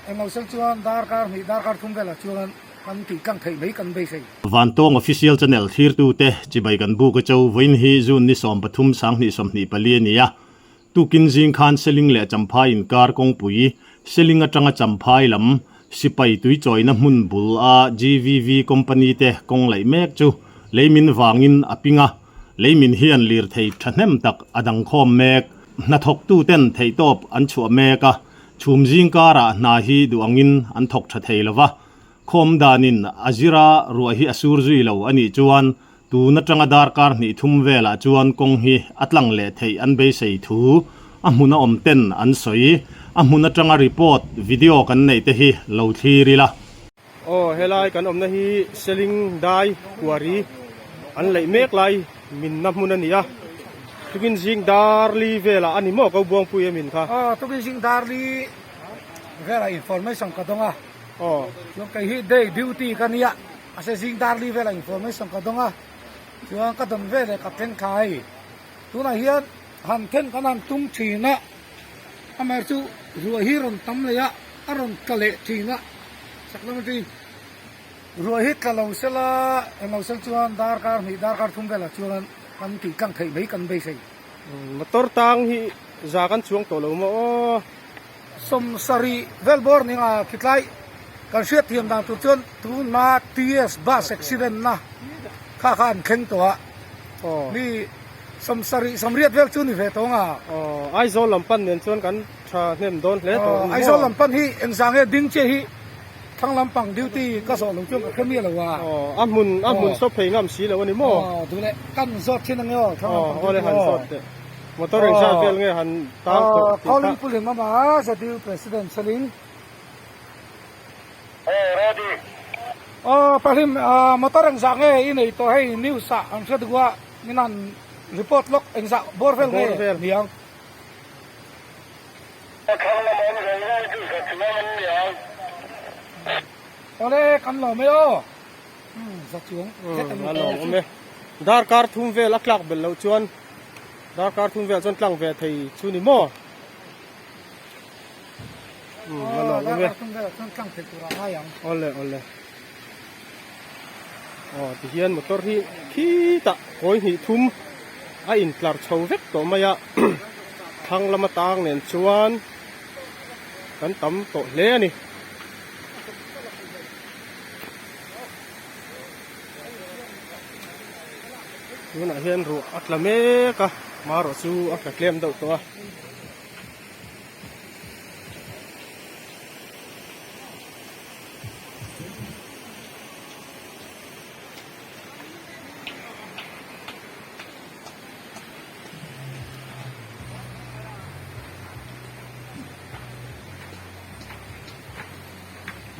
Englo sel chuan darkar hnih darkar thum velah chuan kan tih tlang theih mai kan beisei. Vantawng Official Channel thlirtute chibai kan buk a cho vawiin hi June ni 13 sanghnih 24 a ni a. Tukin zing khan Seling leh Champhai inkar kawngpui, Seling atanga Champhai lam sipai tuichawina hmun bul a GVV company te kawng laih mek chu leimin vangin a ping a, leimin hian lirthei thahnem tak a dang khawm mek. Hnathawktuten theihtawp an chhuah mek a, chhum zing karah hna hi duh angin an thawk tha thei lo va. Khawm danin a zira ruah hi a sur zui lo a nih chuan tun atanga darkar hnih thum velah chuan kawng hi a tlang leh theih an beisei thu a hmun a awm ten an sawi. A hmun atanga report video kan neih te hi lo thlir ila. Aw helai kan awmna hi Seling dai kuari an leih mek lai minna hmun a ni a, tukin zing darli velah a ni maw ko Buangpui a min kha? Aw tukin zing darli velah information ka dawng a, aw chuan kei hi day duty ka nia mahse zing darli velah information ka dawng a, chuan ka dawn veleh ka thleng thla hei tunah hian han then kan han tum thin a. Amaherawh chu ruah hi rawn tam leh a, a rawn tla leh thin a, chak lam atangin ruah hi tla lo sela eng lo sel chuan darkar hnih darkar thum velah chuan kan tih tlang theih mai kan beisei. Motor tang hi za kan chuang tawh lo maw aw. Sawmsarih vel bawr ning a khitlai kan hriat thiam dan tur chuan tuna TS bus accident na kha kha an thleng tawh a, mi Sawmsarih sawmriat vel chu ni ve tawng a. Aw, Aizawl lam pan nen chuan kan tha hnem dawn hle tawh a ni maw? Aizawl lam pan hi engzah nge ding che hi thlang lampang duty ka zawh lo chuan ka hre miah lo a. Aw, a hmun a hmun sawp phei ngam si lo a ni maw? Aw, duh leh kan zawt thin ang e aw thlang lampang duty aw. Aw, awle han zawt teh. Motor engzah vel nge han tang tawh tih kha. Calling Pulim ama ZU President Seling. Aw, ready. Aw, Pahlim, motor engzah nge i nei tawh hei news ah an hre duh a. Min han report lawk engzah bawr vel nge ni ang? A thlang lam awm zawng zawng chu za chuang an ni ang. Awle kan lawm e aw. Za chuang zet an A lawm awm e. Darkar thum vel a tlak belh loh chuan darkar thum vel chuan tlang ve thei chu ni maw? A lawm awm e. Darkar thum velah chuan tlang thei tur a ngai ang. Awle awle. Aw tihian motor hi khitah kawi hnih thum a intlar chho vek tawh mai a thlang lama tang nen chuan kan tam tawh hle a ni. Tunah hian ruah a tla mek a marawh chu a tla tlem deuh tawh a.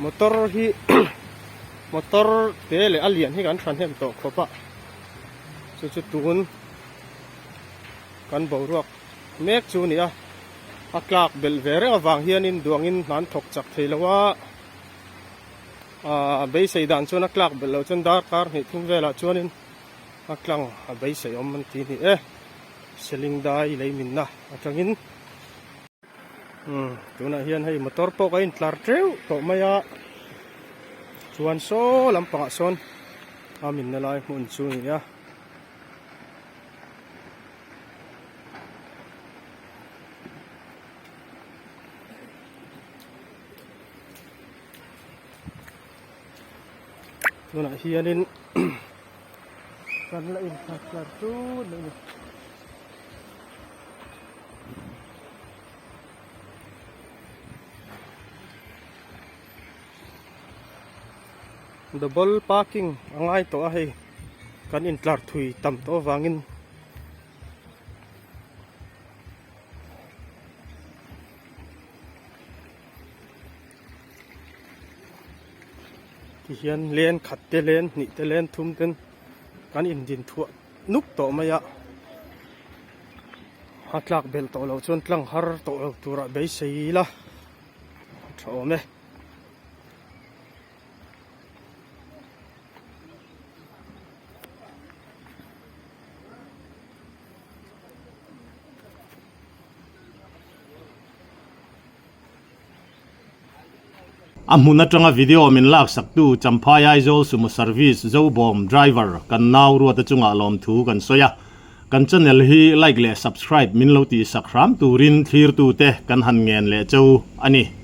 Motor hi motor te leh a lian hi kan thahnem tawh khawp a chu chu tun kan boruak mek chu a ni a. A tlak belh ve reng avang hianin duangin hna an thawk chak thei lo a, aaa beisei dan chuan a tlak belh loh chuan darkar hnih thum velah chuanin a tlang a beisei awm an ti a ni e, Seling dai lei minna atangin umm tunah hian hei motor pawh ka intlar teuh tawh mai a, chuan saw lampangah sawn a minna lai hmun chu a ni a. Tunah hianin kan la inthar tlar tut mai a ni. Double parking a ngai tawh a hei kan intlar thui tam tawh avangin. Tihian len khat te len hnih te len thum ten kan indin thuah nuk tawh mai a a tlak belh tawh loh chuan tlang har tawh lo turah beisei ila a tha awm e. A hmun atanga video min laksaktu Champhai Aizawl Sumo Service Zobawm driver kan nau Ruata chungah lawmthu kan sawi a. Kan channel hi like leh subscribe min lo tihsak hram turin thlirtute kan han ngen leh cheu a ni.